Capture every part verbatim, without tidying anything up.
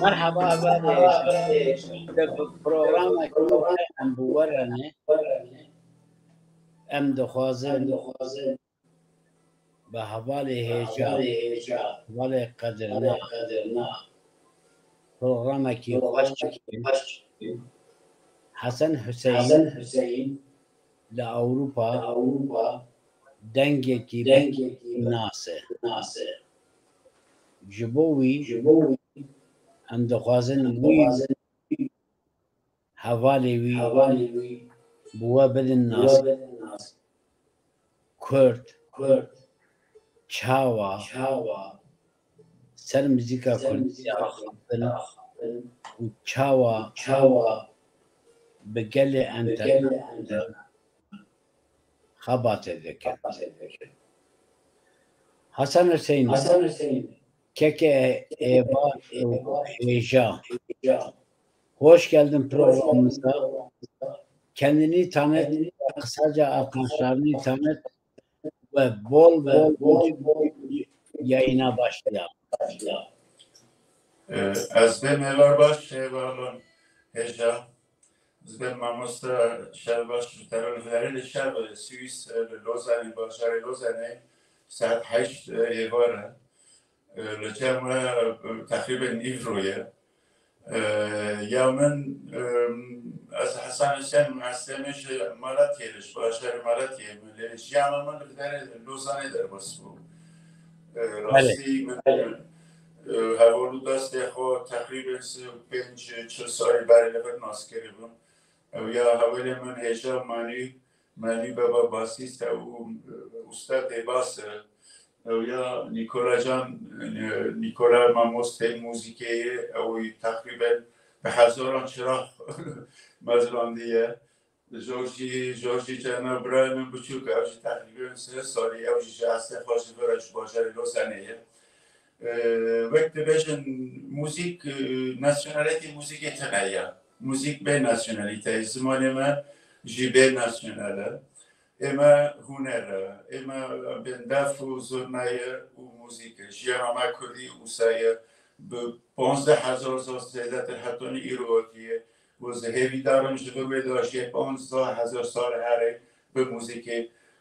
Merhaba, hevalê hêja. Di programekî nû em bi we re ne. Em dixwazin bi hevalê hêja, hevalê qedirna, programekî xweş bikin. Hesen Huseyîn li Ewropa dengekî nas e. Ji bo wî em dixwazin wî hevalê wî bi we bidin nas. Kurd çawa ser muzîka kurdî de axaftin û çawa bi gelê enternasyonal de xebatê dikin. Hesen Huseyîn, keke êvar û hêja. Hoş geldin programımıza. Kendini tanıt, kısaca arkadaşlarını tanıt ve bol bol yayına başlayalım. Ee, Ez bên êvar baş, êvaran hêja. Ez bên mamosta Şevbaş, ji Terol Verê li şev, e, Swîs, e, li Lozanê, bajarê Lozanê, saet heşt, e, êvar e. E, li cem we, e, teqrîben îvro ye. E, ya min, e, ez Hesen Huseyîn, min Hestemê ji Malatiyê, ji bajarê Malatiyê, min lê jiyana min li derê Lozanê derbas bû. E, Belê. Rastî min, e, heval û dostê xwe teqrîben sî û pênc, çil salî berê li vir nas kiribûn. Ew ya hevalê min hêja Manî, Manî Baba basîst e û, e, ustadê bas e. Ew ya Nîkola Can, e, Nîkola mamosteyê muzîkê ye, ew teqrîben bi hezaran çirax mezrandiye. Jorjî, Jorjî cana birayê min biçûk e, ew jî teqrîben sê salî, ew jî ji hestê xwe ji vir e, ji bajarê Lozanê ye. E, wek dibêjin, muzîk, e, nasyonalîtê muzîkê tune ye. Muzîk bê nasyonalîte ye. Zimanê me jî bê nasyonal e. Ê me huner e. Ê me bên def û zurna ye û muzîk e. Jiyana me kurdî wisa ye. Bi panzdeh hezar sal zêdetir hetanî îro wekî ye. Û ez hêvîdar im ji vir wê de jê panzdeh hezar sal herê bi muzîkê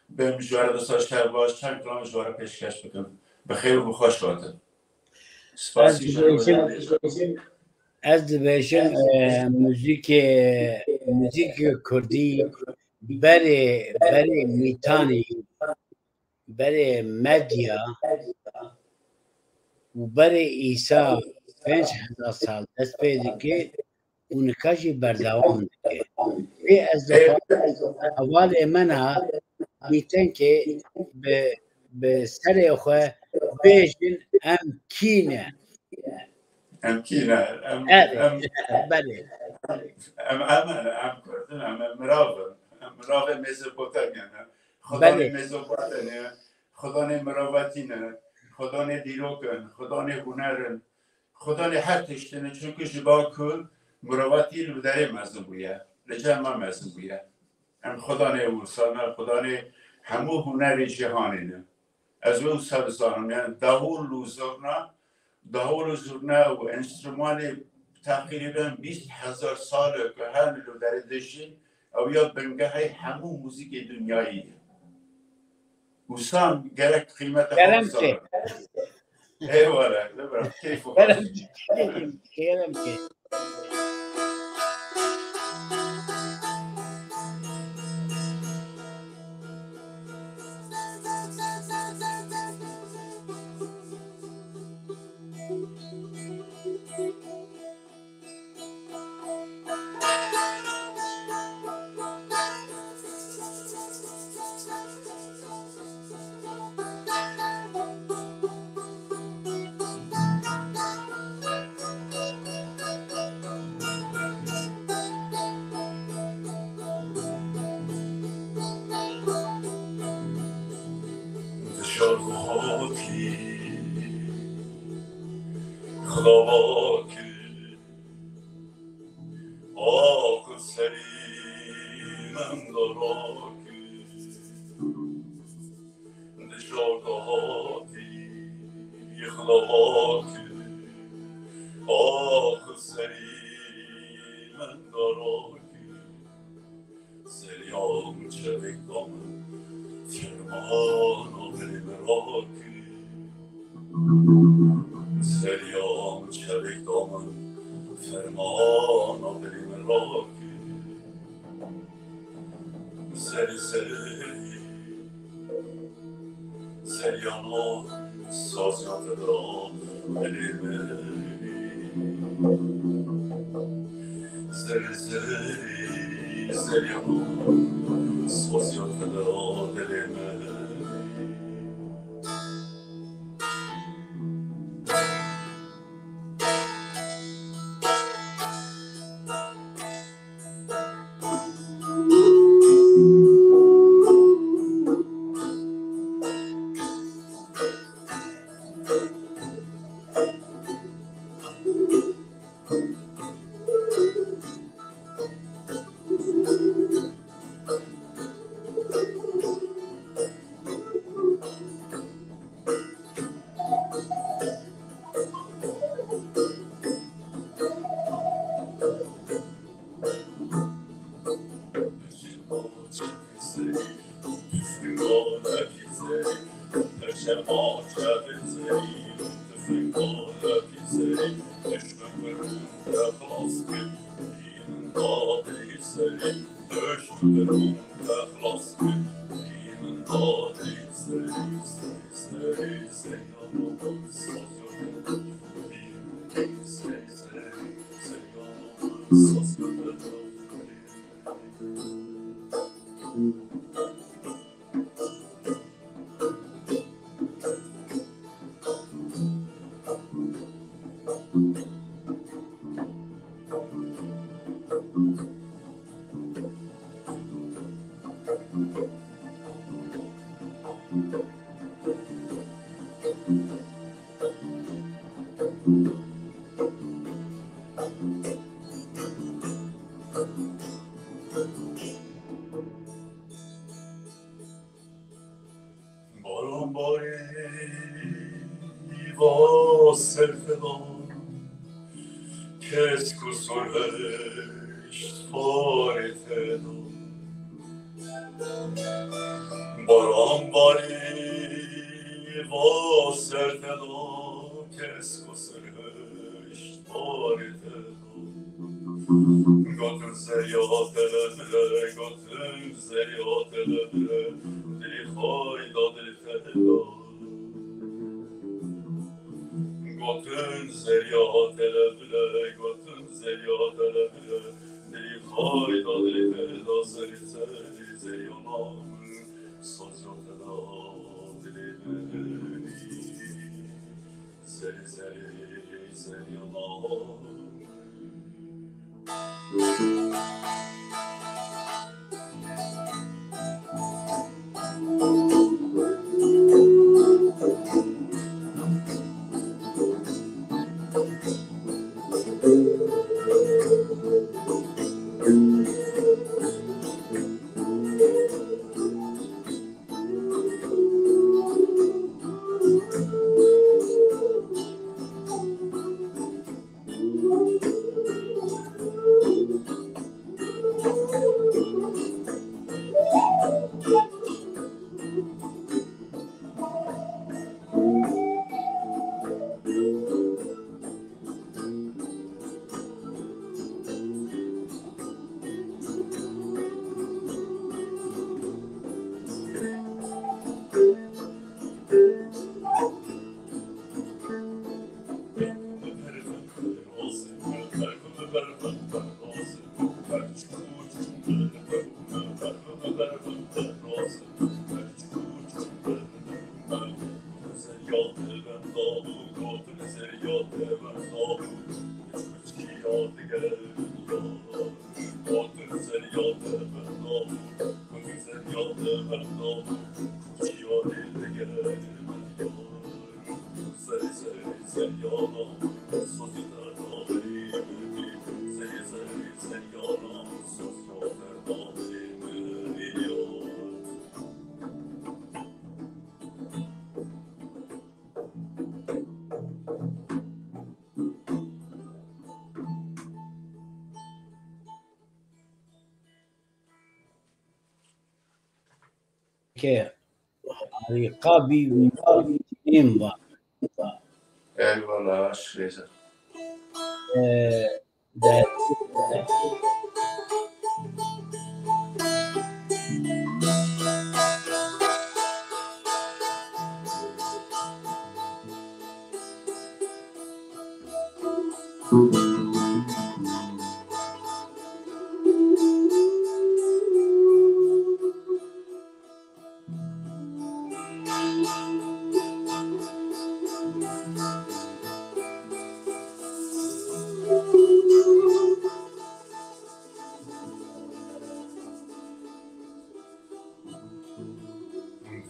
bim ji we re disa şev baş, çend kilam ji we re pêşkeş bikim. Bi xêr û bi xweş hatin. Spasî ji dibêjim, ez dibêjim, e, muzîkê, muzîkê kurdî berê, berê mîtanî, berê medya û berê Îsa pênc hezar sal dest pê dike û nika jî berdewam dike. Vê ez dixwazim hevalê min a Mîtenkê bi, bi serê xwe bêjin, em kî ne? Em kî ne? Em, Evet, em, belê. Em, em, em Kurd in, em, em mirav in. Em miravê Mezopotamya ne. Xudanê Belê. Mezopotamya, xudanê miravatî ne. Xudanê dîrok in, xudanê huner in. Xudanê her tişt in, çunku ji ba ku mirovatî li derê mezin bûye, li cem me mezin bûye. Em xudanê wisa ne, xudanê hemû hunerê cîhanê ne. Ez wê wisa dizanim, yani dahol û zurna, dahol û zurna û enstrümanê teqrîben bîst hezar sal e ku her li derê dijîn, ew ya bingehê hemû muzîkê dinyayî ye. Wisa gerek qîmeta xwe Kerem bizanin. Eyvallah, ne bira, keyf û Kerem xweş. Kerem ke. Dişar hatî xilabakî. Axir serî min darakî, dişar dahatî yixlavakî. Ax Serî min darakî, serî min çevik da min, fermana dilê min rakî. Serî min çevik da min, fermana dilê min rakî. Serî serî, seriyana, saziyana dilê min. Serî serî, seriyana, saziyana dilê min. Baran barî va ser te da, kes qusur hişt barê te da. Baran barî va ser te da, kes qusur hişt barê te da. Gotin zeriya te bire, gotin zeriya te bire, dilê xayda dilê te da. Gotin zeriya te bire, gotin zeriya te bire, dilê xayda dilê te da, serî serî zeriya min, saziyana dilê min. Serî serî, seriyana. Ê, harîka bî, bî, bî, bî, bî. Eyvallah, şirêze. Ê, de-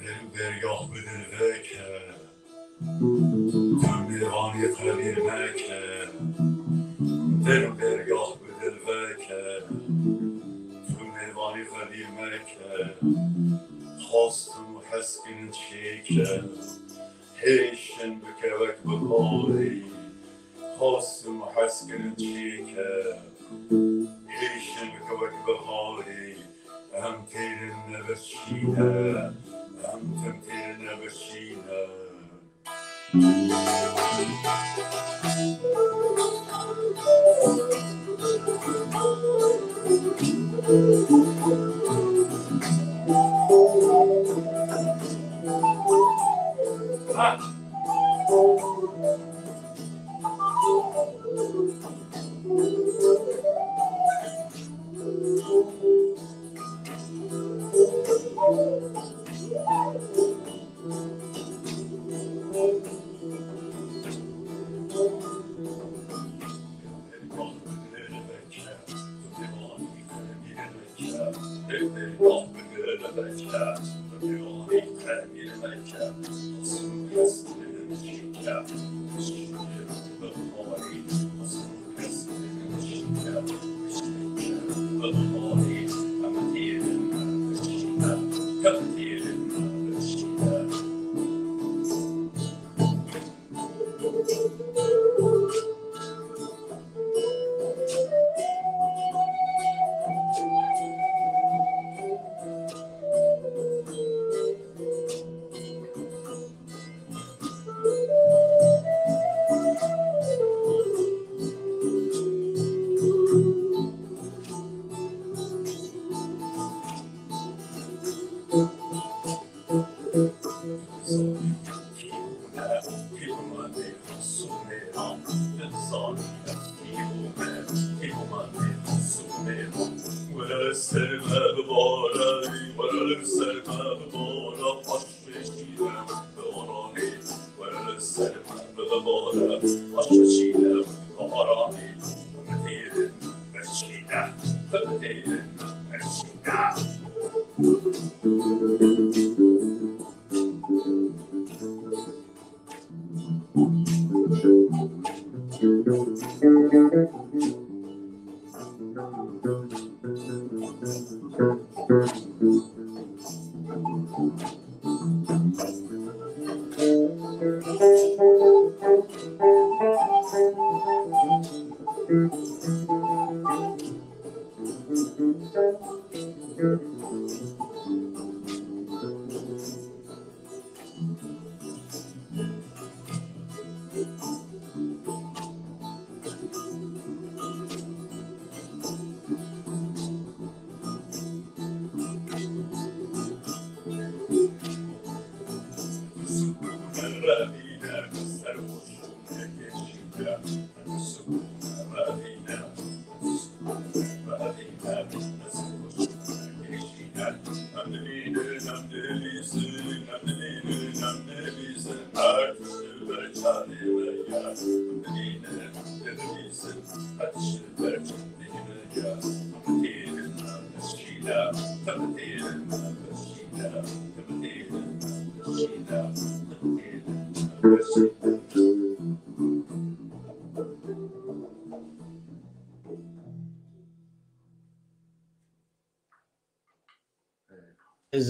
Berû bergah bi dilveke, tu mêvanî qebîl meke. Berû bergah bi dilveke, tu mêvanî qebîl meke. Xwestim û heskin çêke, hêşin bike wek biharî. Xwestim û heskin çêke, hêşin bike wek biharî. Em têrin nebirçîne, em tim têrin nebirçîne.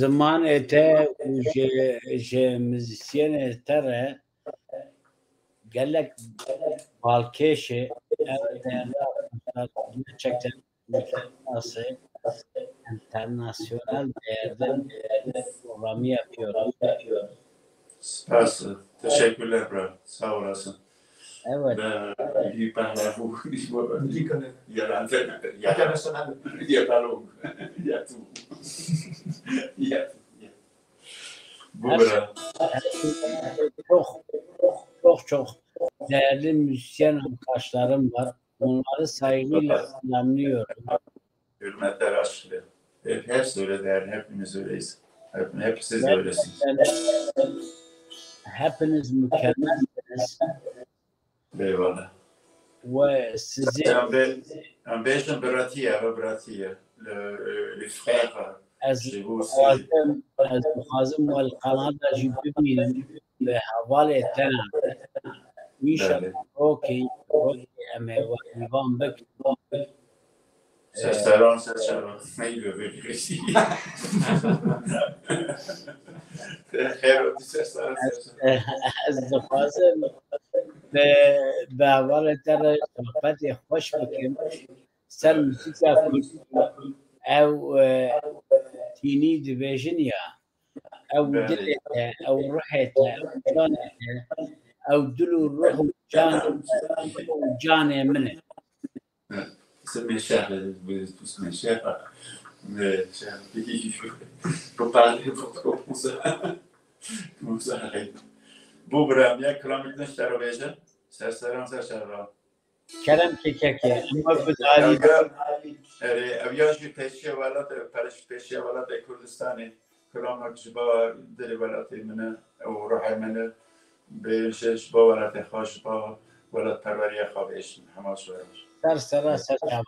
Zimanê te û ji, ji muzîsyenê te re gelek balkêş e. Ev gerçekten mükemmelse. Internasyonal değerde programı yapıyorum. Spas. Teşekkürler, bro. Sağ olasın. Evet. Ben bir pehlevu. Dikkat et. Yalan söyleme. Ya, International. yapalım. Yatım. Yatım. Bu Her- bro. Çok çok çok değerli müzisyen arkadaşlarım var. Onları saygıyla selamlıyorum. Hürmetler, aşklar. Hep, hepsi öyle değerli. Hepimiz öyleyiz. Hep, hep siz de öylesiniz. Hepiniz mükemmelsiniz Eyvallah. ve sizi Em be- em bêjin biratiye, ve biratiye. Le, le frère, ez chez vous aussi. dixwazim, ez dixwazim we li Kanada jî bibînim bi hevalê te re. Înşallah. Belê. Okey, okey, em ê we hîvan bikin. Serseran, serseran. Neydi öbür birisi? Xêr oldu, serseran, serseran. Ez dixwazim bi, bi hevalê te re sohbetê xweş bikim. Ser muzîka Kurd ew e, tînî dibêjin ya. Ew Belê. dilê te, ew ruhê te, ew canê te, ew dil û ruh û can, dil û canê min e. C'est mes chers, vous êtes tous mes chers. Mais, chers, pour parler, pour, pour ça. Pour ça, arrête. Bu bira, em ya kilamê din ji te re bêjin. Serseran, serseran. Kerem kekeke, em wek bi darî Ev ya, erê, ev ya jî pêşiya welatê, pêş-, pêşiya welatê Kurdistanê. Kilamek ji ba dilê welatê min e û ruhê min e. Bêje ji ba welatê xwe, ji ba welatperweriya xwe bêjin. Hema ji we re. Ser sera ser çava.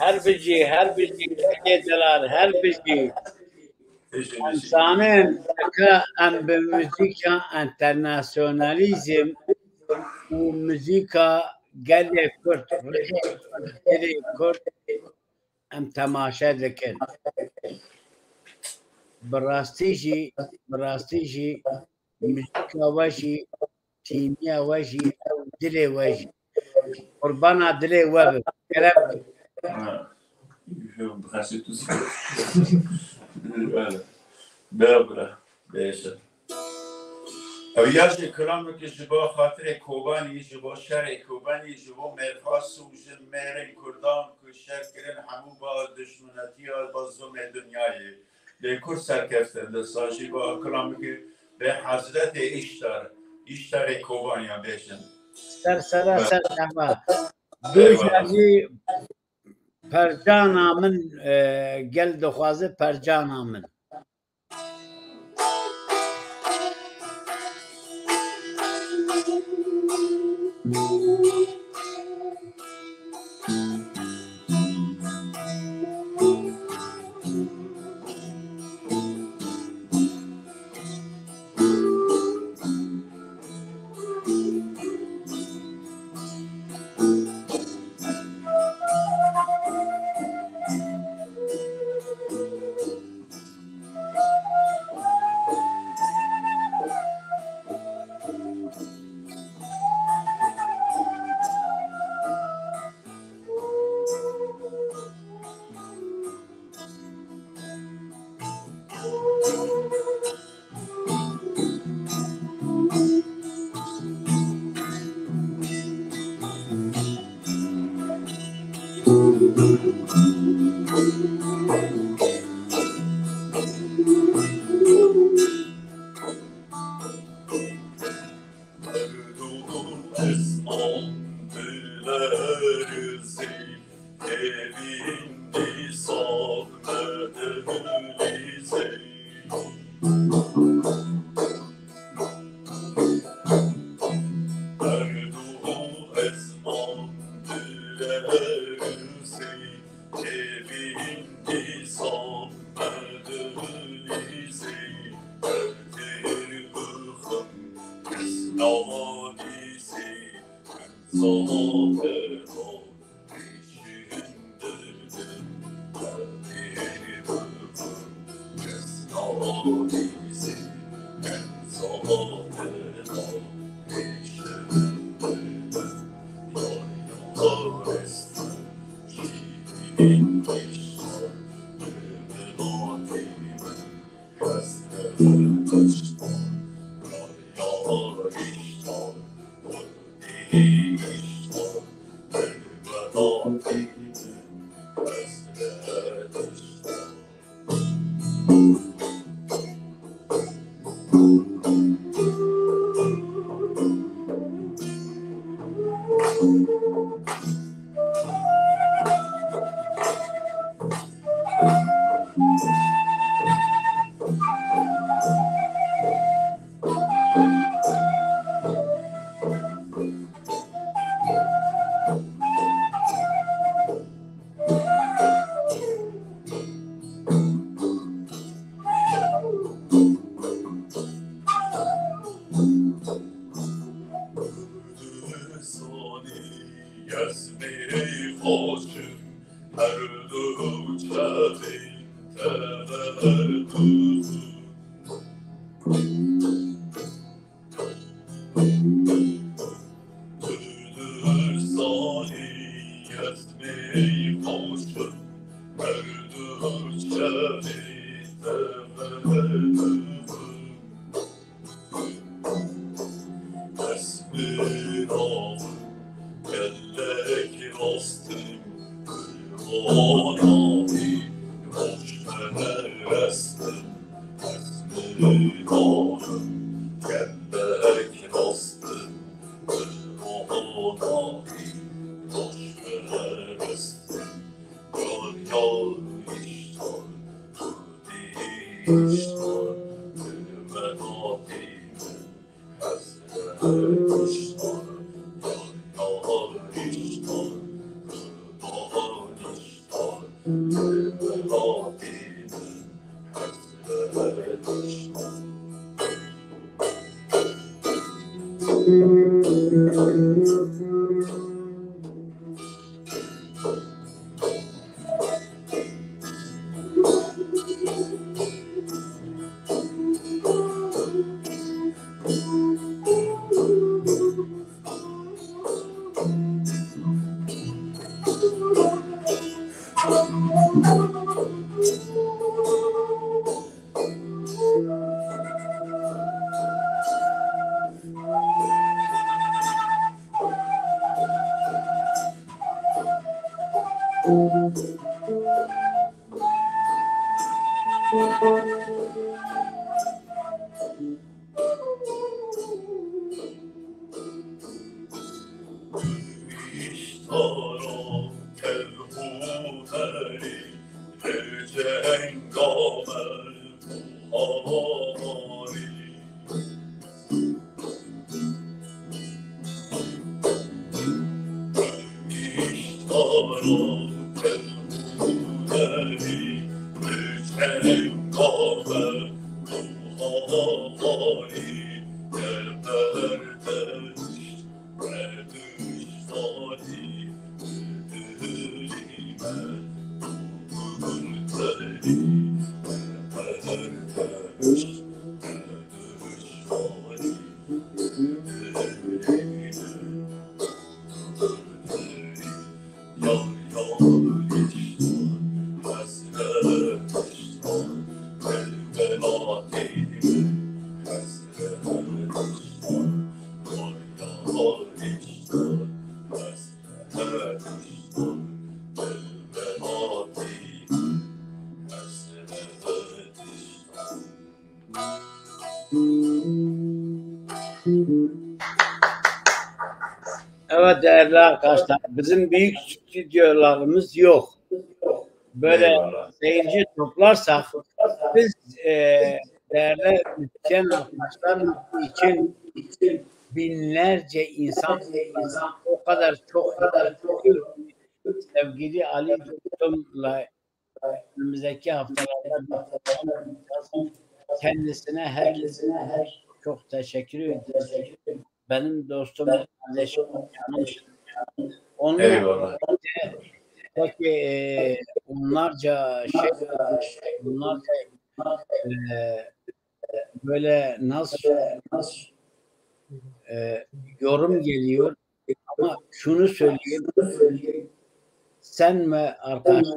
Her bijî, her bijî, Kekê Delal, her bijî. Em zanên, eke em bi muzîka enternasyonalîzm û muzîka gelê Kurd, rihê Kurd, dilê Kurd, em temaşe dikin. Bi rastî jî, bi rastî jî muzîka we jî, tîniya we jî, ew dilê we jî. Qurbana dilê we bim. Kerem. Ha. Bixesî tu. Bela bira. Bêşe. Ew ya jî kilamekî ji bo xatirê Kobanî, ji bo şerê Kobanî, ji bo mêrxas û ji mêrên Kurdan ku şer kirin hemû ba dişminetiya, ba zûmê dinyayê. Lê Kurd serkeftin, dîsa jî ba kilamekî bê Hezretê Îştar, Îştarê Kobaniya bêjin. Ser sera ser çava. Eyvallah. Bêje jî percana min, e, gel dixwaze percana min. Kurdistanî, ez mêrê xweşim, her du çavê te ver dixwim. Kurdistanî, ez mêrê xweşim, her du çavê te ver dixwim. Ez bi navim gelek rast im, Kur'ana wî rojperest im. Ez bi navim gelek rast im, Kur'ana wî rojperest im. Yar yar îştar, Kurdî îştar, Kur'ana wî Evet, değerli arkadaşlar, bizim büyük stüdyolarımız yok. Böyle Eyvallah. Seyirci toplarsak, biz, e, değerli müzisyen arkadaşlar için binlerce insan, o kadar çok, sevgili Ali Dostum'la önümüzdeki haftalarda bir program yapacağız. Kendisine, herkesine çok teşekkür ediyorum. Benim dostum, kardeşim, canım. Onun Eyvallah. Peki, e, onlarca şey, onlarca, e, böyle nasıl, e, yorum geliyor. Ama şunu söyleyeyim. Sen ve arkadaş,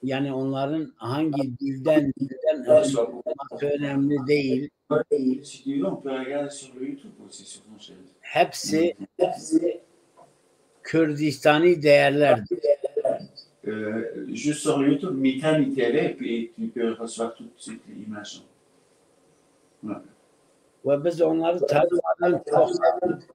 yani onların hangi dilden, dilden Nasıl? Olması önemli değil. Si tu veux, on peut regarder sur le YouTube aussi, sur ton chaîne. Hepsi, hepsi Kürdistanî değerlerdir. Euh, juste sur YouTube, Mitanî T V, puis tu peux recevoir tout de suite l'image. Ouais. Ve biz onları tanımadan çok sevdik.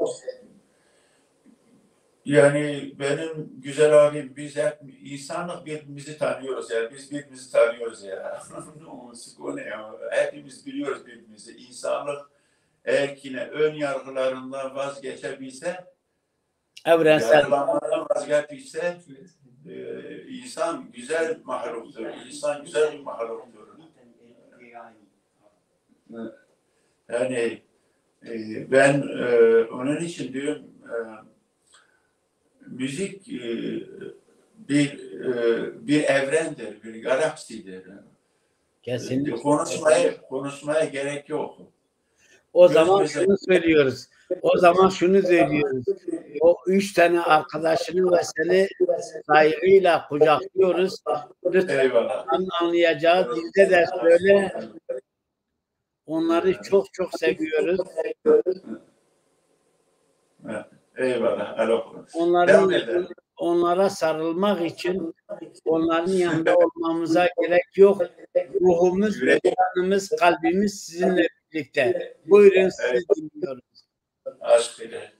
Yani benim güzel abim, biz hep insanlık birbirimizi tanıyoruz. Yani biz birbirimizi tanıyoruz ya. Sikone ya. Hepimiz biliyoruz birbirimizi. İnsanlık eğer ki ne ön yargılarından vazgeçebilse, Evrensel. Yargılanmadan vazgeçse, e, insan güzel mahluktur. İnsan güzel bir mahluktur. Yani, e, ben, e, onun için diyorum, e, müzik, e, bir, e, bir evrendir, bir galaksidir. Kesinlikle. Konuşmaya, konuşmaya gerek yok. O zaman şunu söylüyoruz. O zaman şunu söylüyoruz. O üç tane arkadaşını ve seni saygıyla kucaklıyoruz. Lütfen. Eyvallah. Anlayacağı dilde de söyle. Onları çok çok seviyoruz. Eyvallah. Onların, onlara sarılmak için onların yanında olmamıza gerek yok. Ruhumuz, canımız, kalbimiz sizinle birlikte. Buyurun, sizi dinliyoruz. Aşk ile.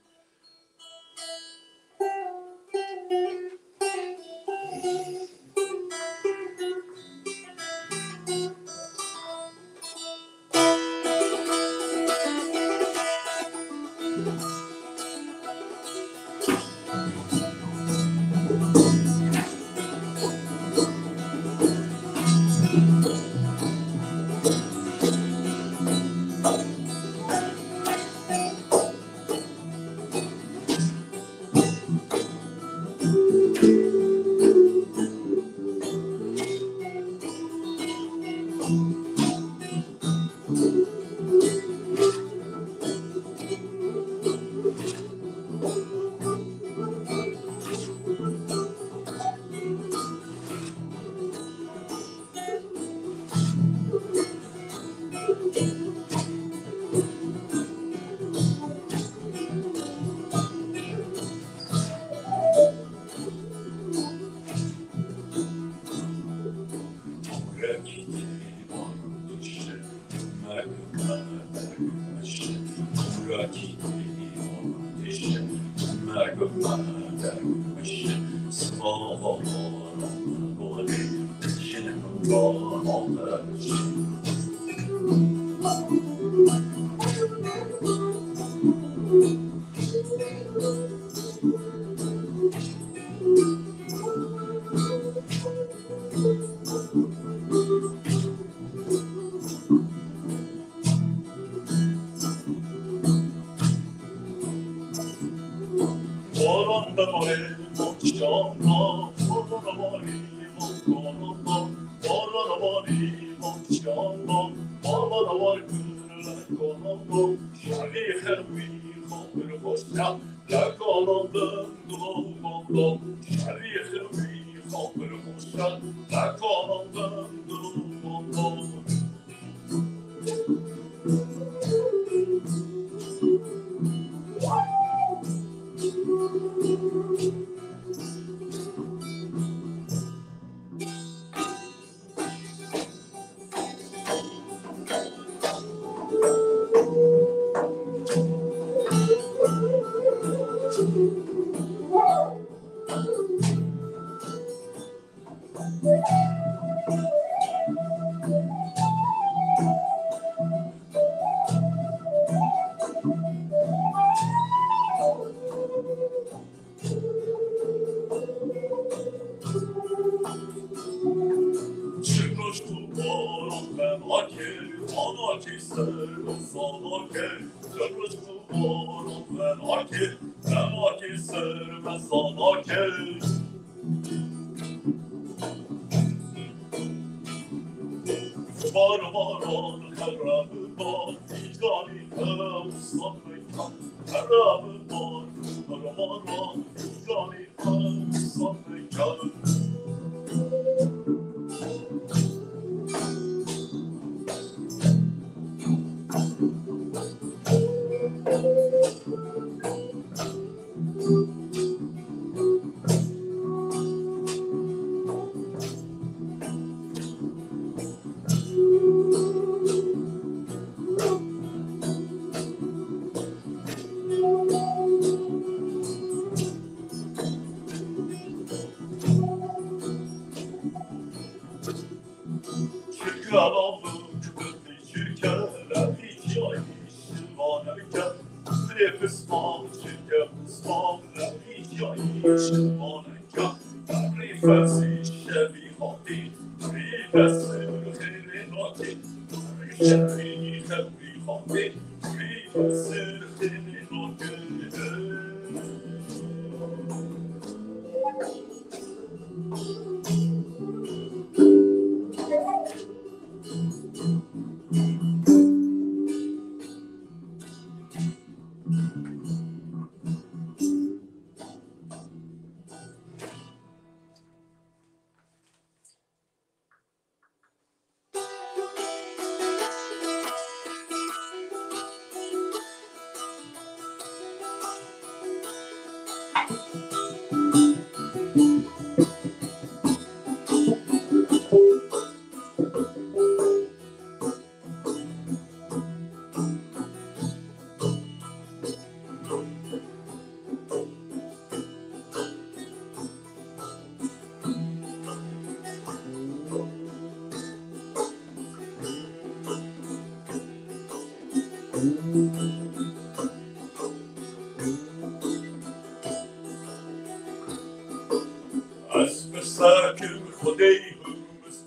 Ez pirsa kim Xwedê Hurmuz,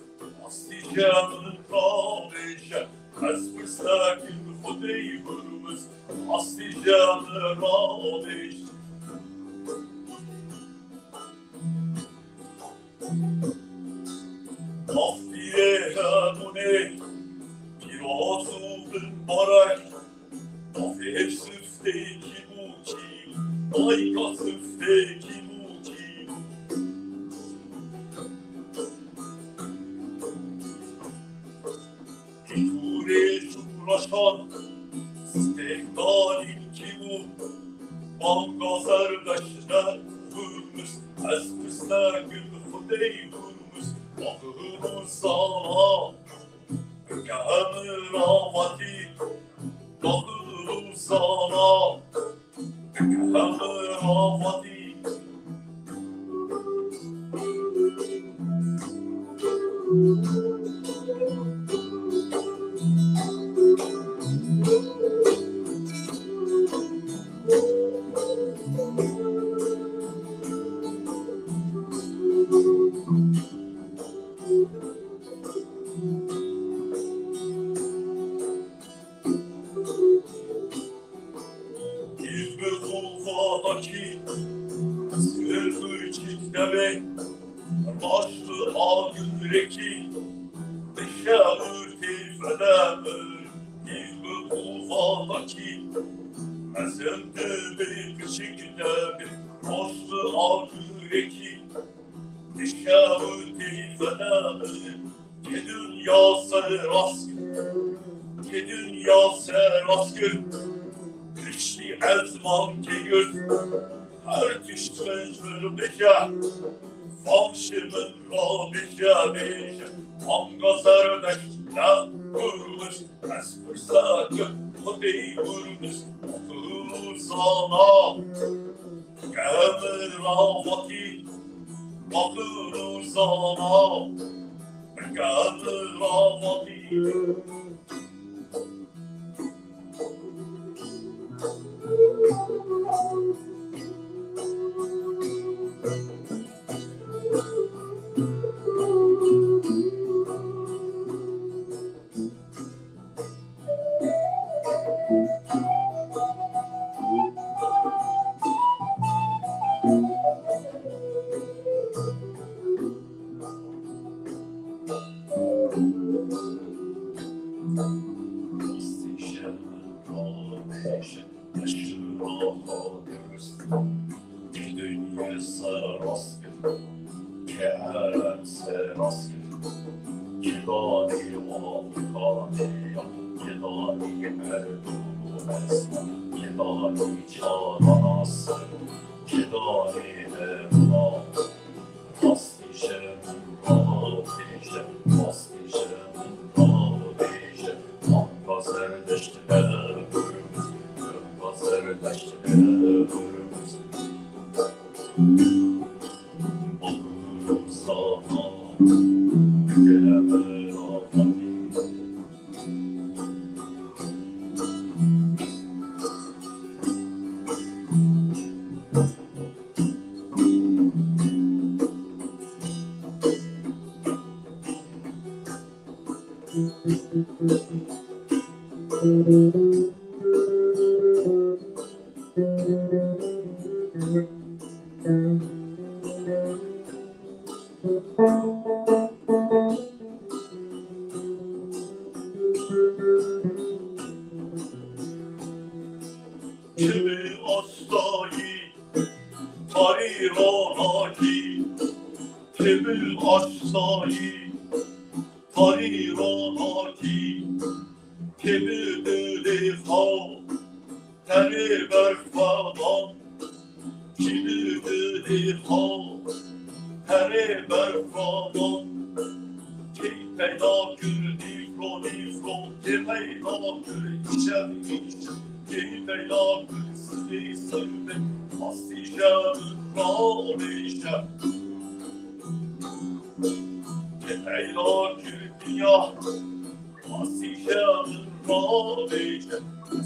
astîje min rabêje. Ez pirsa kim Xwedê Hurmuz, astîje min rabêje. Mafiyê hemûnê pîroz û binbarek. Mafê siftê kîm û kîm, dayika siftê kîm û kîm. Kî tûrê ji reşan stêrdanîn kîm û banga Zerdeşt ne Hurmuz, ez pirsa kim Xwedê Hurmuz, axir û zana. Bike hemû ravatî, axir û zana. Bike hemû ravatî. Îv bi xûva dakî, sir û çîk demê, baş bi agirêkî, dişe û têfede bi. Îv bi xûva dakî, mezin dibe kiçik demê, baş bi agirêkî. Dişewitî vene min, kê dinya ser rast kir, kê dinya ser rast kir, piştî ezman kê girt, her tişt min ji vir bêje, van ji min rabêje, bêje, manga Zerdeşt ne Hurmuz, ez pirsa kim Xwedê Hurmuz, Hurmuz zana. Kevir ravatî, bakir û zana, kevir ravatî. Dinyê ser rast kir, kerem ser rast kir. Kê danî Alkanî ya, kê danî Erdogan, kê danî Çağla Nasir, kê danî Emrah. Rastî ji min rabêje, rastî ji min rabêje, manga Zerdeşt ne Hurmuz, manga Zerdeşt ne Hurmuz. Bakir û zana, kevir ravatî. Astayî, tarî ronakî, têbil astayî, tarî ronakî, têbil dilê xwe, tenê berxwedan, çî bi dilê xwe, tenê berxwedan. Key peyda kir nîvro nîvro, kê peyda kir îşev îşev, key peyda kir sibê sibê, astî şev ravêşe. Kê peyda kir dinya, astî şev ravêşe.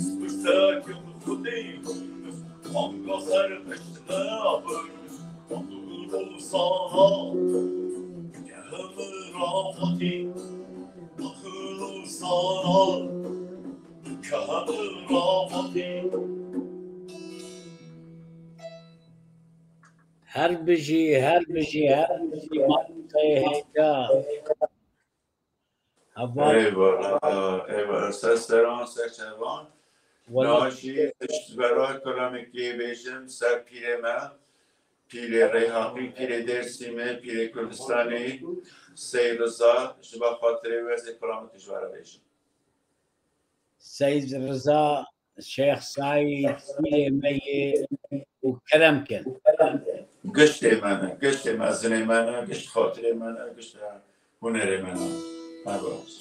Spirsekim xwedê, anga ser pişt me bir. Her bijî, her bijî, her bijî, Malûtê Hêja. Heval. Eyvallah, eyvallah. Ser seran, ser çevan. Wala. Niha jî ji ber wê kilamekê bêjim ser pîrê me, pîrê Rêhaqî, pîrê Dêrsimê, pîrê Kurdistanê, Seyîd Riza, ji ba xatirê wê ez ê kilamekê ji we re bêjim. Seyîd Riza, Şêx Saîd, pîrê me yê û kerem kin. Giştê me ne, giştê mezinê me ne, gişt xatirê me ne, gişt hunerê me ne. Her baş.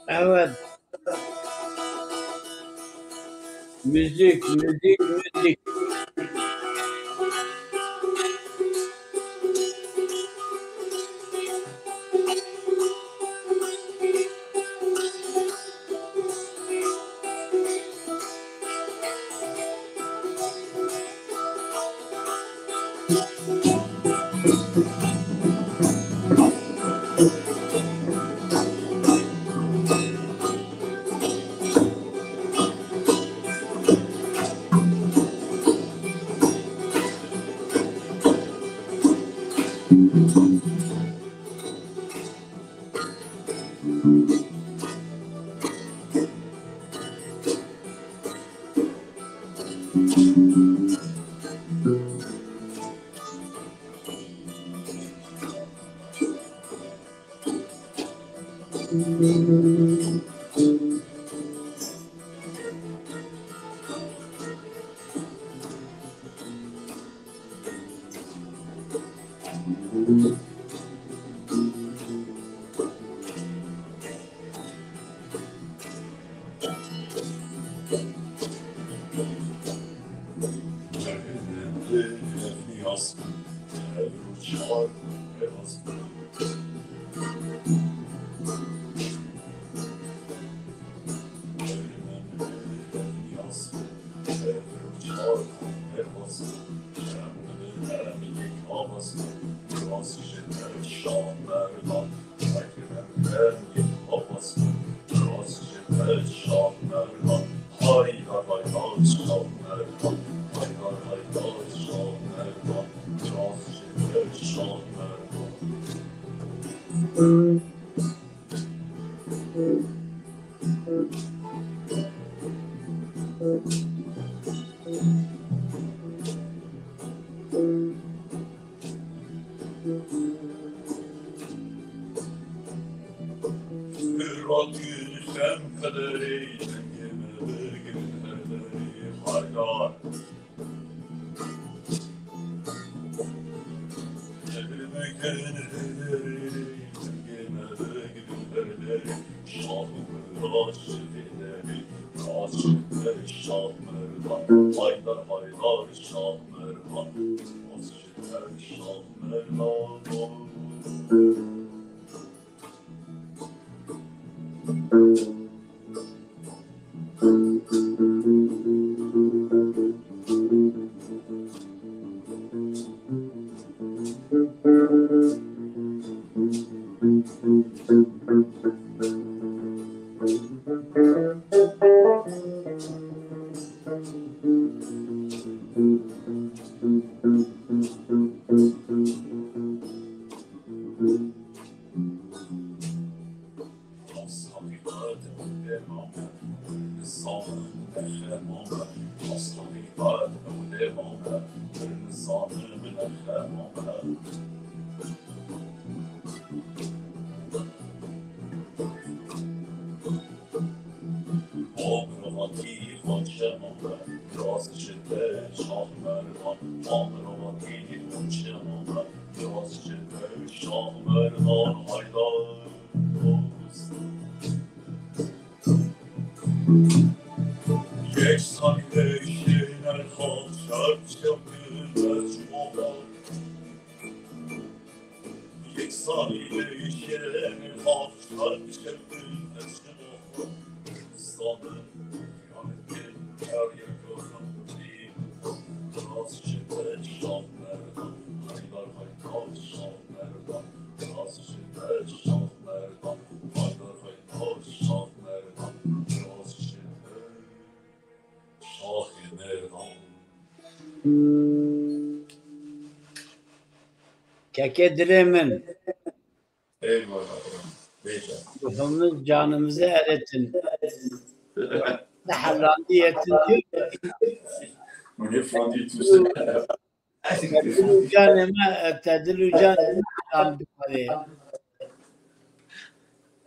Evet. Müzik, müzik, müzik. Kekê dilê min. Eyvallah. Bêje. Ruhumuz canımızı eritin. Helalliyetin diyor. Bunu fondü tüsü. Tedil ucan eme, tedil ucan eme helaldi parê.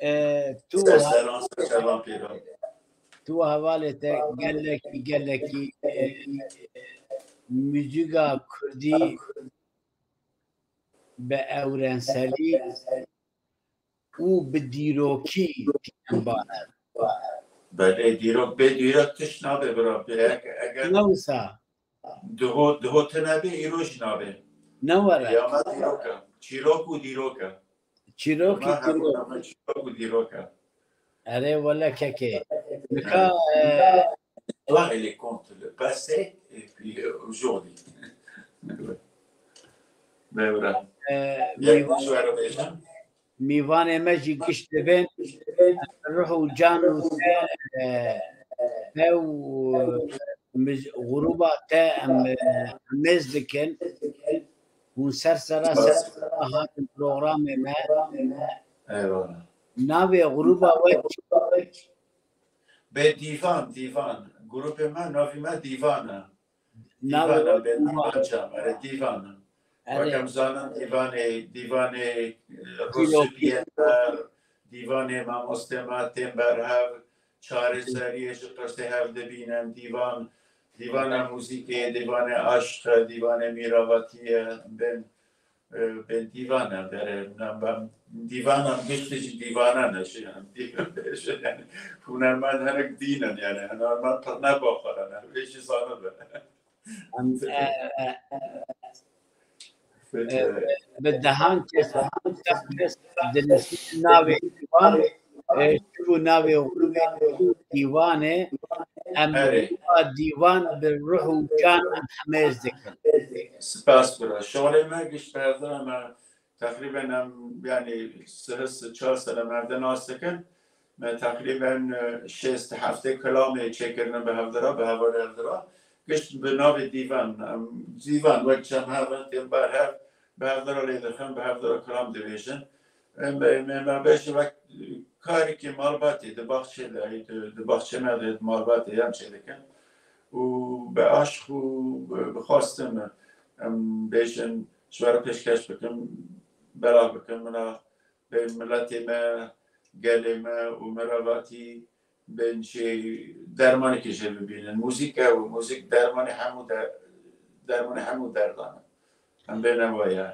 E, tu Selam, selam, pêro. Tu hevalê te gelekî, gelekî, e, müzika kurdî bi ewrenselî û bi dîrokî tînin baner. Belê, dîrok, bê dîrok tişt nabe bira. Bê, eg-, eger Ne wisa? Diho, diho tune bê, îro jî nabe. Ne were? Ya me dîrok e. Çîrok û dîrok e. Çîrok û dîrok. Çîrok û dîrok e. Erê wele kekê. Nika, e, Toi, elle est contre le passé et puis, euh, aujourd'hui. Ben voilà. E, Bien, mîvan-, bonjour, Robert. Mîvanê me jî giş dibin. Ruh û can û te, e, te û, e, miz-, grûba te em, e, mêz dikin. Hûn ser sera ser sera hatin programê me. Eyvallah. Navê grûba we çi? Bê Dîvan, Dîvan. Grûpê me, navê me Dîvan e. Navê Dîvan e, bê Dîvan. Dîvan çam, erê, Dîvan e. Erê. Wek em zanin Dîvanê, Dîvanê, e, Rûsû Dîrokî. Piyeter, Dîvanê mamostê me tên berhev, çareseriyê ji pirsê hev dibînin, Dîvan, Dîvana muzîkê, Dîvanê aşqê, Dîvanê mîravatiyê, bên, e, bên dîvan e, berê, na, ben, dîvanan giştî jî dîvanan e, şey, yani, dîvan, şey, yani, hunermend hinek dîn in, yani, hunermend pir ne bawer in, yani, vê jî zanibe. Em, e, e, e, bi dehan kes, kes dinivîsin navê dîvan, e, çi bû navê dîvanê, em Erê. Dîvan bi ruh û can em hemêz dikin. Spas bira. Şolê me giş berdi me teqrîben em, yani, sih, sih, çar sene me evde nas dikin. Me teqrîben, e, şêst heftê kilamê çêkirine bi hevdira, bi hevalê hevdira. Gişt bi navê dîvan, em, dîvan wek çem hev in, tên ber hev, bi hevdira lê dixin, bi hevdira kilam dibêjin. Em, em, em, em bêjin wek, e, karekî malbatê, di baxçê de, di, di baxçê me de, di malbatê em çêdikin. Û bi aşq û bi, bi xwestin em bêjin, ji we re pêşkeş bikim, belav bikim, mina Bên miletê me, gelê me û mirevatî bên jê dermanekê jê bibînin. Muzîk e û muzîk dermanê hemû de-, dermanê hemû derdan e. Em bê newaye.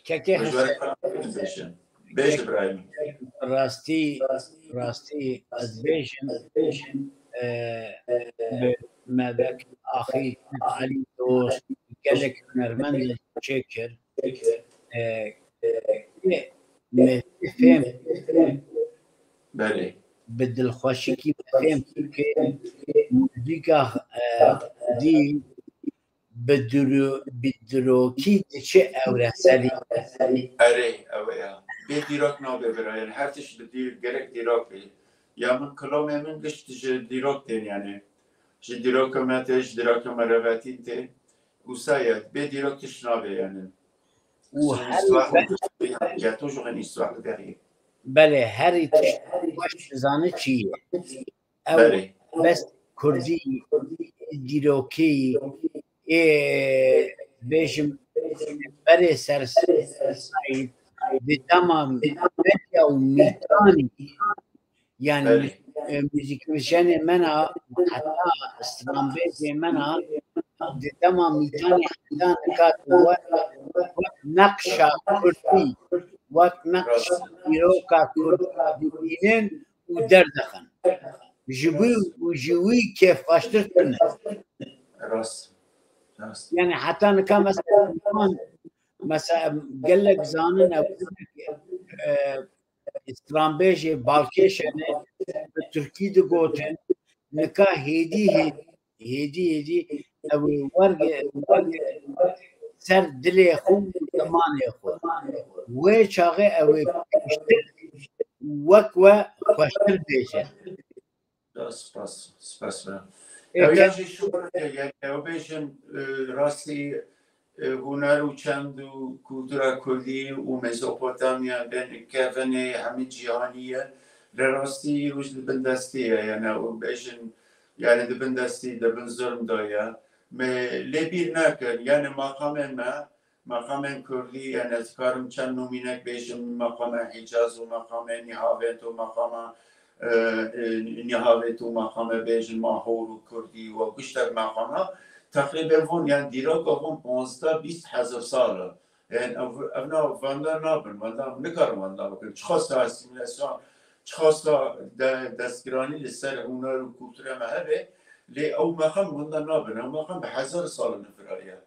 Kekê Hesen. Bêj Îbrahîm. Rastî, rastî ez bêjim, e, bi me vek axî Elî Dost, gelek hunermend çêkir. E, e, me fêm, Belê. Bi dilxweşikî me fêm kir, muzîka, e, dî bi diro-, bi dirokî diçe ewrenselî. Erê, ew e ya. Bê dîrok nabe bira, yani her tişt bi dîr-, gerek dîrok bê. Ya min kilomê min gişt ji dîrok tên yani. Ji dîroka me tê, ji dîroka me revetîn tê. Wisa ye, bê dîrok tişt nabe yani. Û her îstîlah, ya tu jixin îstîlah derî. Belê, herî tişt xweş dizane çi ye. Ew Belê. Bes kurdî, dîrokî, ê, bêjim, berê ser sayî, di dema medya û mîtanî, yani, Belê. E, muzîkvîjenê me na, heta stranbêjê me na, di dema mîtanê heta nika wek, wek neqşa kurdî, wek neqşa Rast. dîroka kurdî dibînin û derdixin. Ji wî û ji wî kêfxweştir tune. Rast. Rast. Yani heta nika mesela, mesela gelek zanin ew e, stranbêjê balkêş hene, bi tirkî digotin, nika hêdî hêdî, hêdî hêdî ew ê werge, werge ser dilê xwe û zimanê xwe. Wê çaxê ew ê pêştir wek we xweştir bêje. Ya, spas, spas be. Ê, Ew ya ke- jî şûr e, yani ew bêjin, e, rastî, e, huner û çend û kultura kurdî û Mezopotamya bên kevinê hemî cîhanî ye. Lê rastî roj di bin destî ye, yani ew bêjin, yani di bin destî, di bin zulm de ye. Me lê bîr nekin, yani maqamên me, maqamên kurdî, yani ez karim çend numînek bêjim, maqama Hicaz û maqama Nihavend û maqama, e, e, Nihavend û maqama bêjin Mahor û Kurdî û giştek maqama. Teqrîben von, yani dîroka von panzdeh bîst hezar sal e. Yani ev, ev na wenda nabin, wenda nikarin wenda bikin. Çiqasa asîmîlasyon, çiqasa de, destgiranî li ser huner û kultura me hebe, lê ew maqam wenda nabin. Ew maqam bi hezar sal nifirariye.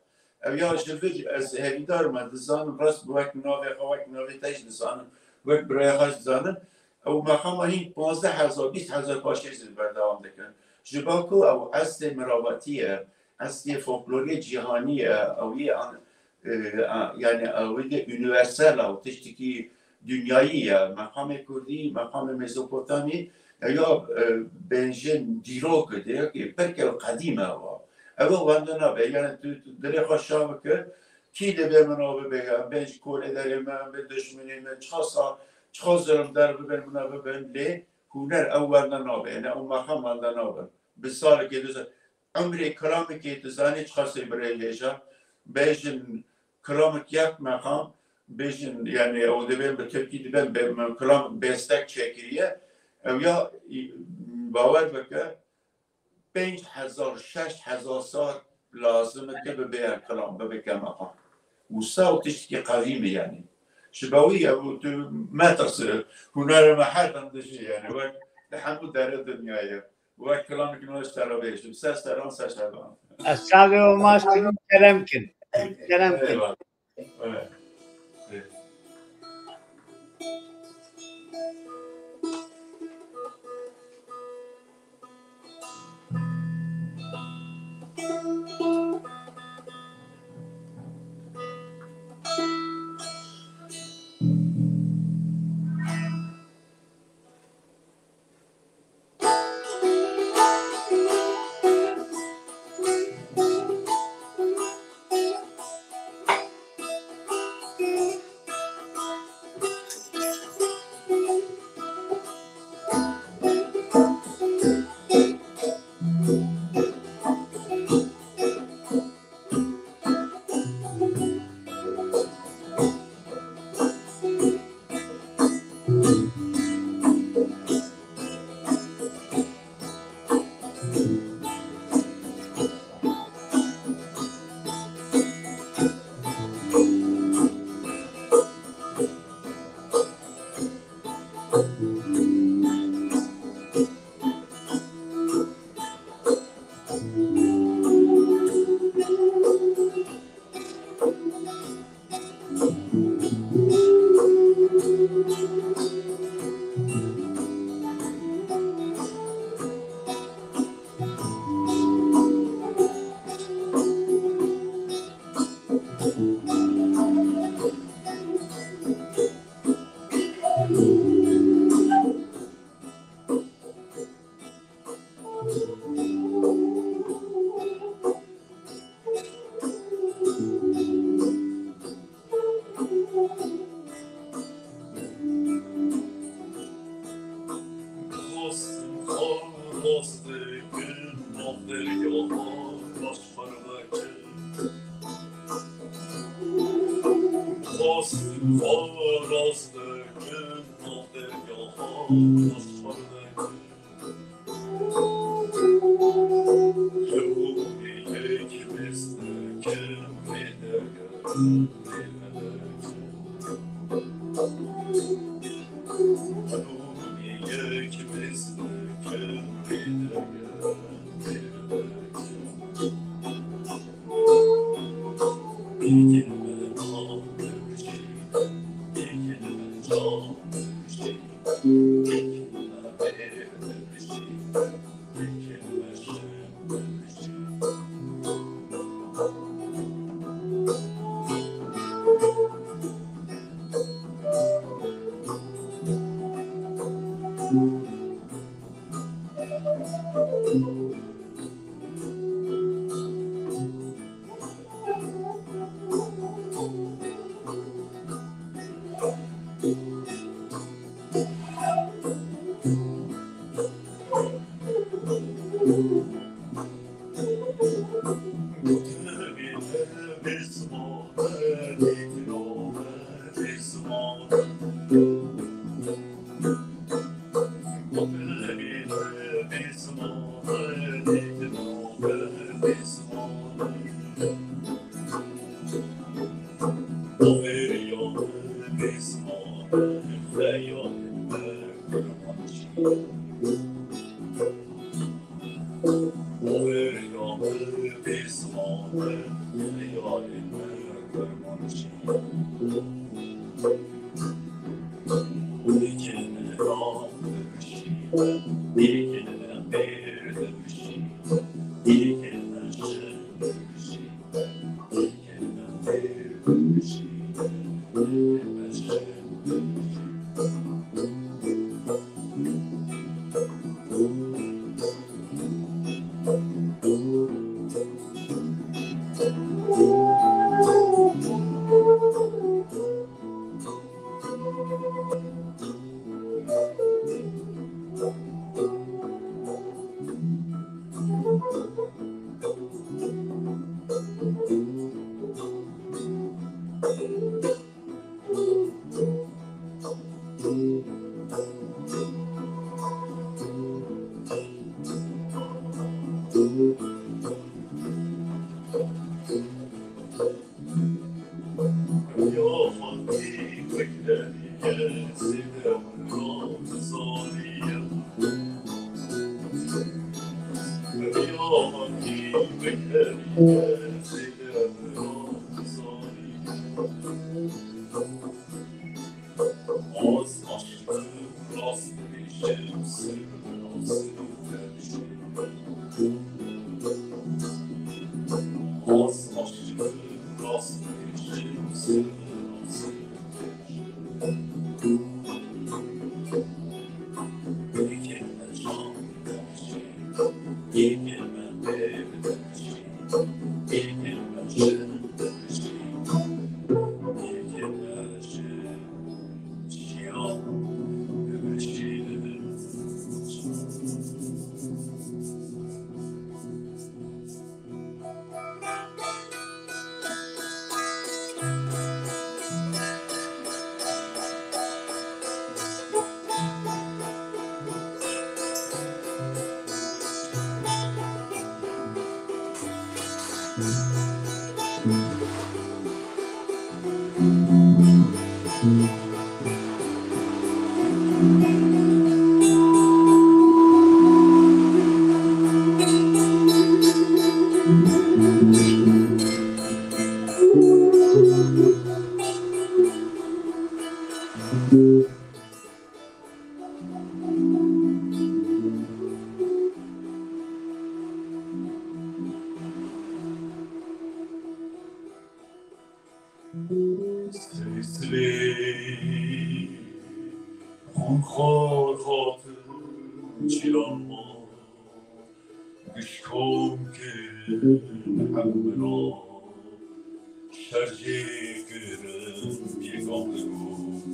Ev ya ji vir ez hevîdar me, dizanim rast bi wek navê xwe, wek navê te jî dizanim, wek birayê xwe jî dizanim. Ew maqama hîn panzdeh hezar, bîst hezar paşê jî berdewam dikin. Ji ba ku ew eslê miravatî ye, eslê folklorê cîhanî ye, ew yê an-, e, a-, yani ew ê de unîversel e, ew tiştekî dinyayî ye. Meqamê kurdî, meqamê Mezopotamî, e, ya, e, bêjin dîrok e, dîrokê pir ke qedîm e wa. Ew wenda nabe, yani tu, tu dilê xwe şa bike, kî dibê min ew bibe, ya bê ji kolê derê me, bê dişminê me, çiqasa, çiqa zulmdar bibin, min ew bibin, lê huner ew wenda nabe, yani ew meqam wenda nabe. Bi salekê du sal, emrê kilamekê tu zanî çiqasê birê hêja, bêjin kilamek yek meqam, bêjin, yani ew dibên bi tirkî dibên be-, kilamek bêstek çêkiriye, ew ya, bawer bike, pênc hezar, şeş hezar sal lazim e ke bibe ya kilam, bibe ke meqam. Wisa û tiştekî qedîm e yani. Ji bo wî ew tu metirse, hunerê me her dem dijî yani, wek di hemû derê dinyayê. Wek kilamekî nû ji te re bêjim. Ser seran, ser şevan. Ez çavê we maç kirim, kerem kin. Kerem kin. Eyvallah. Evet. Evet. Sêsilê xûnxwar hatin cîran ma, gişkom kirin hemra, şer jê kirin pêkan digot,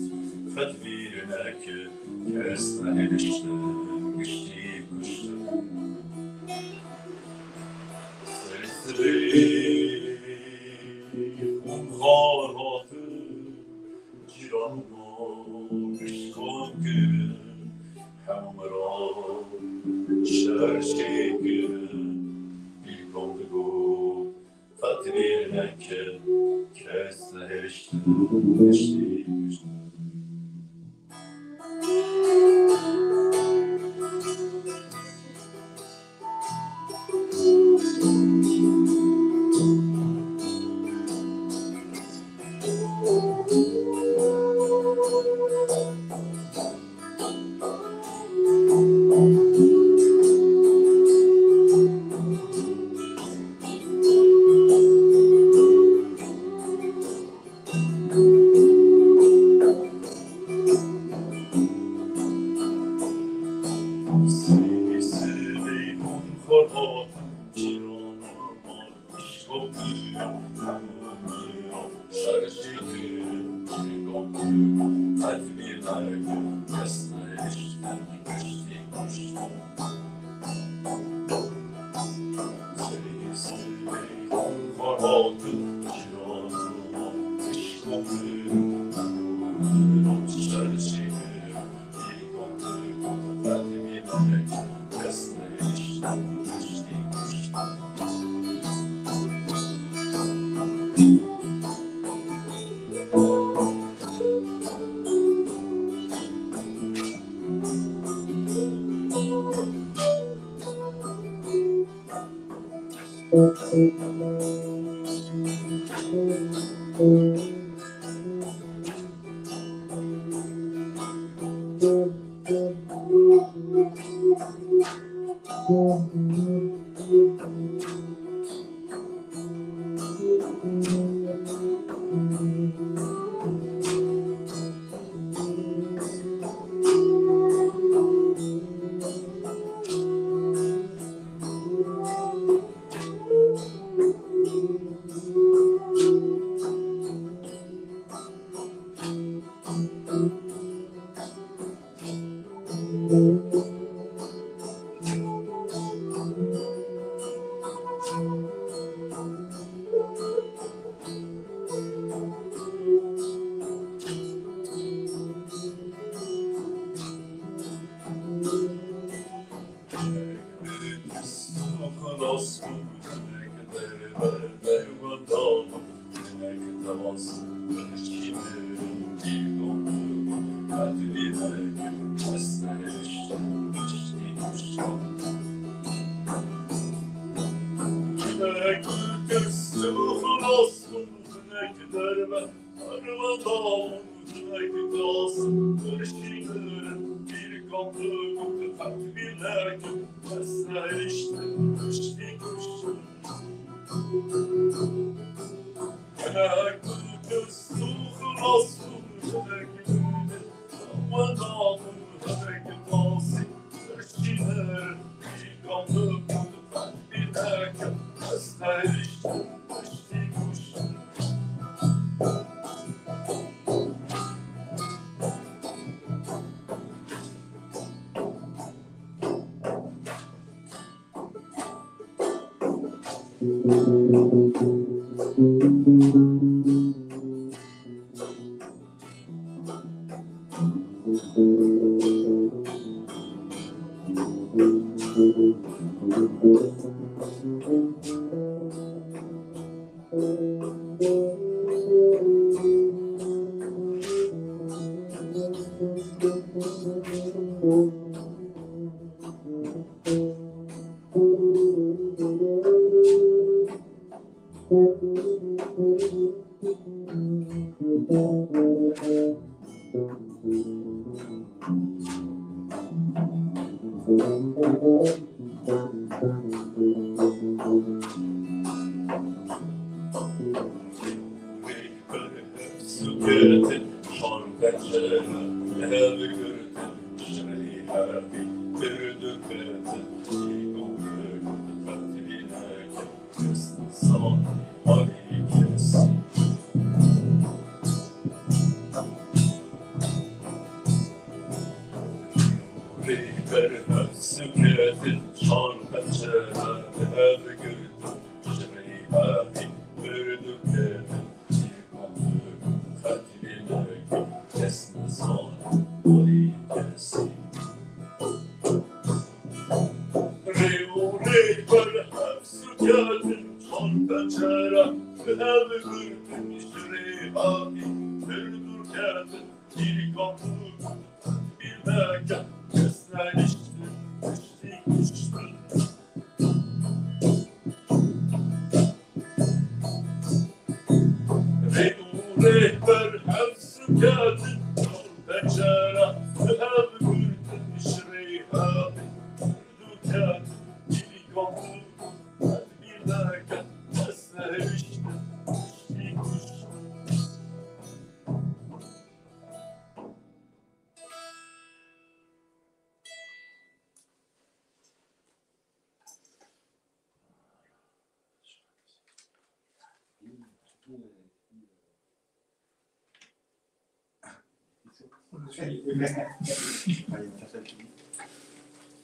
qet vîr neke kes nehêliştin, giştî kuştin. Sêsilê xûnxwar hatin cîran ma, gişkom kirin hemra, şer jê kirin pêkan digot, qet vîr neke kes nehêliştin, giştî kuştin.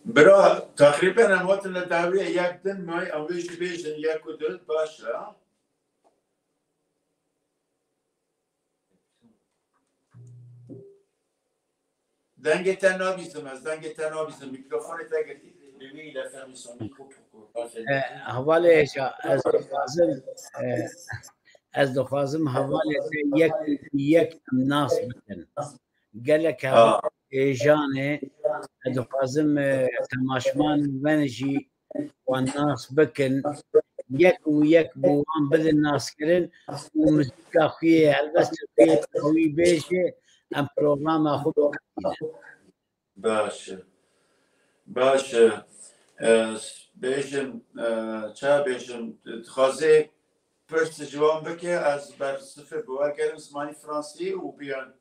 Bira, teqrîben em hatin li dawiyê yek din may, em wê jî bêjin yek û du, baş e. Dengê te nabîsim ez, dengê te nabîsim. Mîkrofonê te girtî. Lui, il a fermé son micro pour qu'on parle. E, hevalê Êja, ez dixwazim, e, ez dixwazim hevalê te yek, yek nas bikin. Gelek hevalê Êjanê, ez dixwazim, e, temaşevan wen jî wan nas bikin, yek û yek bi wan bidin naskirin û muzîka xwe yê, helbestê xwe yê qewî bêje, em programa xwe biqedînin. Baş e. Baş e. E, bêjin, e, ça bêjin, dixwazê pirs ji wan bike, ez ber sifir bi we gerim zimanî fransî û biyan,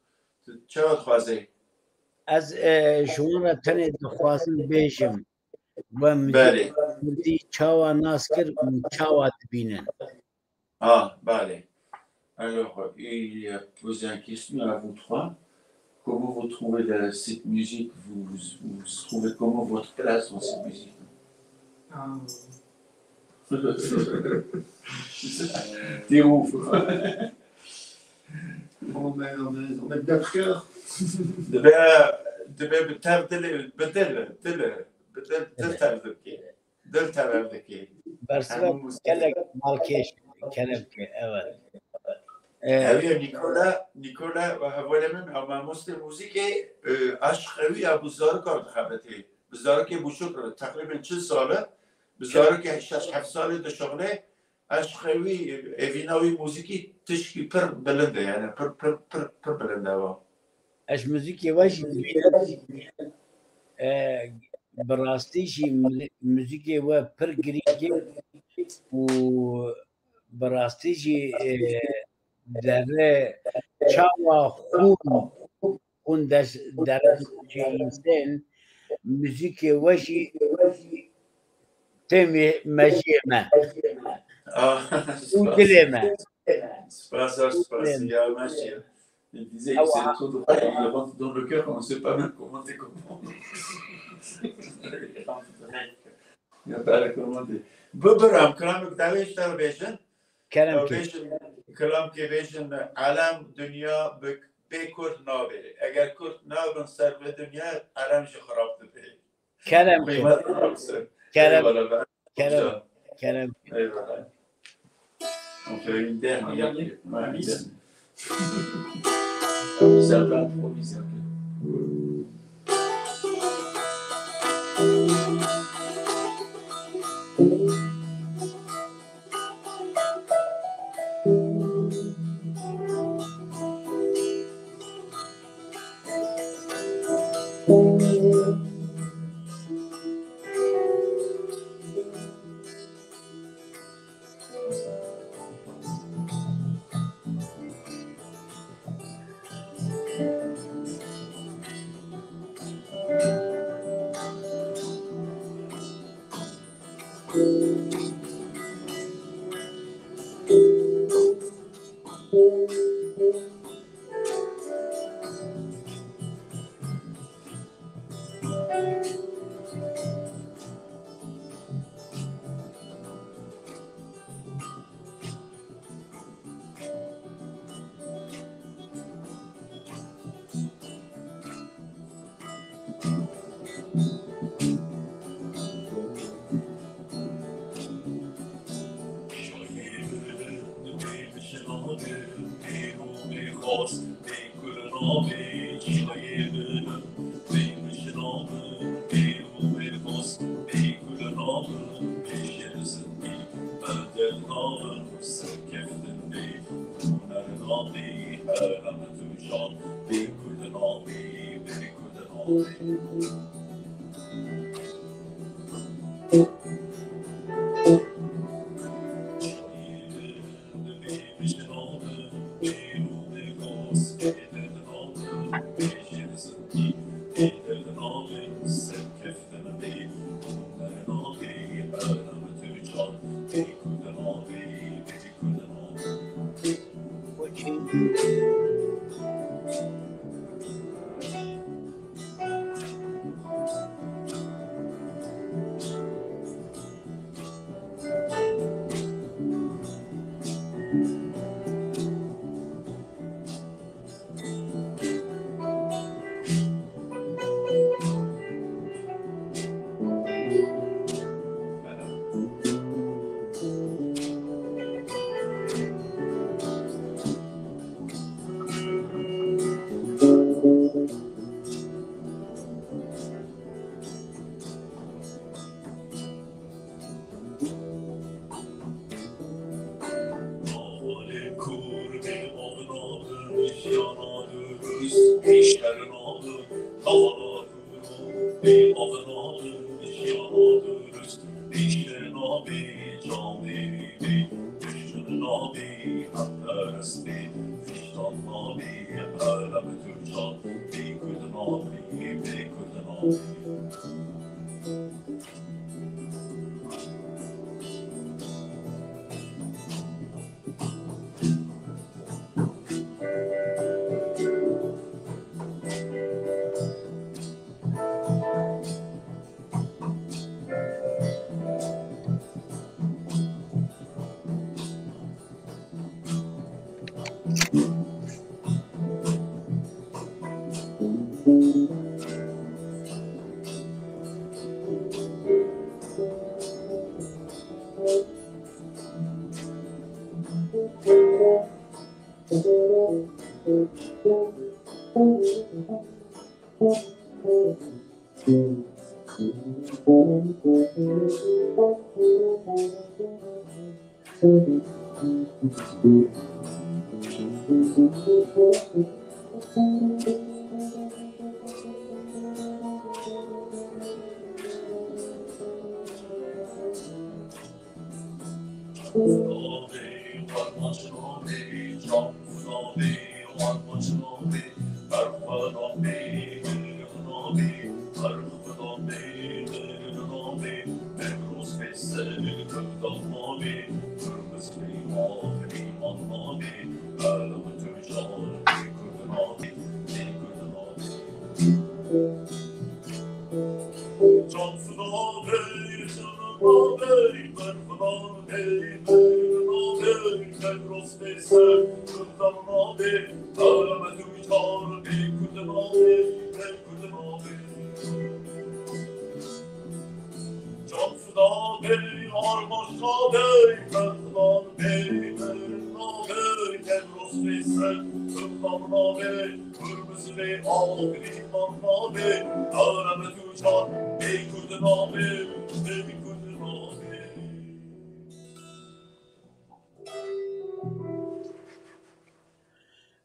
tu çawa dixwazê? Ez, e, ji wan re tenê dixwazim bêjim, we muzîka Belê. kurdî çawa nas kir û çawa dibînin? Ah, belê. Alors, il y a posé une question à vous trois. Comment vous trouvez la, cette musique ? Vous, vous, vous trouvez comment votre place dans cette musique ? Ah. T'es ouf. On met, on met, on met de cœur. Dibe, dibe bi tev dilê, bi dil, dil, bi dil, dil tev dikê. Dil tev dikê. Bersiva Hemû muzîk. Gelek balkêş, kerem ke, evet. E, Ev ye Nîkola, Nîkola, hevalê min, ew mamostê muzîkê, e, aşq ew ya bi zarokar dixebitê. Bi zarokê bûçûk re, teqrîben çil sal e, bi zarokê şeş heft salî dişuxile, aşq ew, evîna wî muzîkî tişkî pir bilind e, yani pir, pir, pir, pir bilind e wa. Ez muzîkê we jî dibînim. E, bi rastî jî mu-, muzîkê we pir girîng e û bi rastî jî, e, dere çawa xûn, xûn des-, dere dişêyîsin, muzîkê we jî tê me-, mejiyê me Ah, û spas. dilê me. Spas, spas. Dilê me. Ya, merci. Il disait que c'est trop drôle, il rentre dans le cœur, on ne sait pas même comment t'es comment. Il rentre direct. Ya, t'as recommandé. Bibiram, kilamê dawê ji te re bêjin. Kerem Ew ke. bêjin, kilamkê bêjin, elem dinya bi bê kurd nabe. Eger kurd nabin ser vê dinya, elem jî xirab dibe. Kerem ke. Qîmet nabin. Kerem. Eyvallah be. Kerem. Kerem. Eyvallah. On fait une dernière. Une dernière. Ouais, une dernière. Ça va improviser un peu.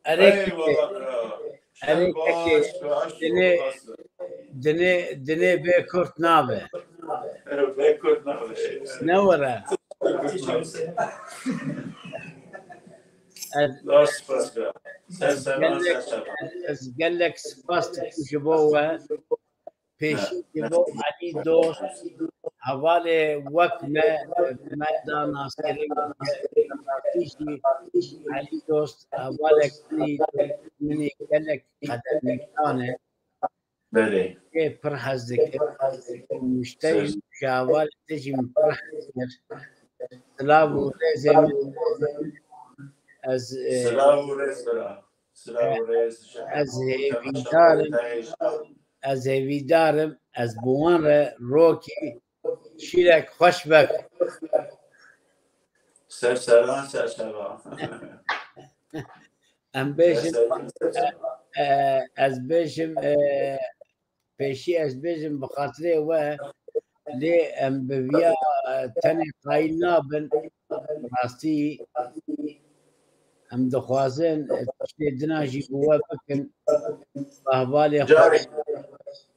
Erê Eyvallah bira. Erê Şev baş, kekê, baş, dinê, baş. Dinê, dinê bê kurt nabe. Bê kurt nabe. Ne were? Ez, Baş spas bira. Ser seran, gelek, ser seran. Ez gelek spas dikim ji bo we. Pêşî ji bo Elî Dost, hevalê wek me, me da naskirin, rastî jî Elî Dost hevalek min î, min î gelek qedermîkan e. Belê. Ê pir hez dikir. Muşteyî ji hevalê te jî min pir hez dikir. Silav û rêzê min. Ez, e, Silav û rêz bira. Silav û rêz ji hemû temaşevanê te hêja. Ez hêvîdar im, ez bi wan re rokî şîrek xweş vekim. Ser seran, ser seran. Em bêjin, ser seran, ser seran. E, e, ez bêjim, e, pêşî ez bêjim bi xatirê we, lê em bi viya, e, tenê qayîl nabin. Rastî em dixwazin, e, tiştê din a jî bi we bikin. Bi hevalê xwe. Carek,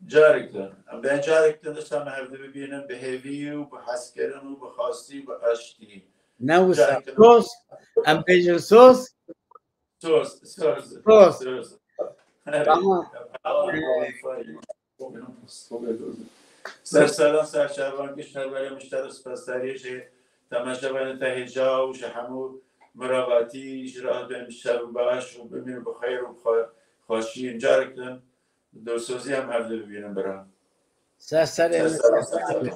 carek din. Em bên carek din dîsa me hevdi bibînin bi hêvî û bi hezkirin û bi xastî û bi eştî. Ne wisa. Carek din. Sos. Em bêjin sos. Söz, söz, Söz. Söz. Evet. Tamam. Tamam. Ser seran, ser çavan, giş her were mişter û spesdariyê ji temaşevanê te hêja û ji hemû miravatî ji re hatibên şev baş û bimîn bi xeyr û xwe-, xweşî. Carek din dilsozî em hevdi bibînin bira. Ser serê Ser min. Seran, ser çavan.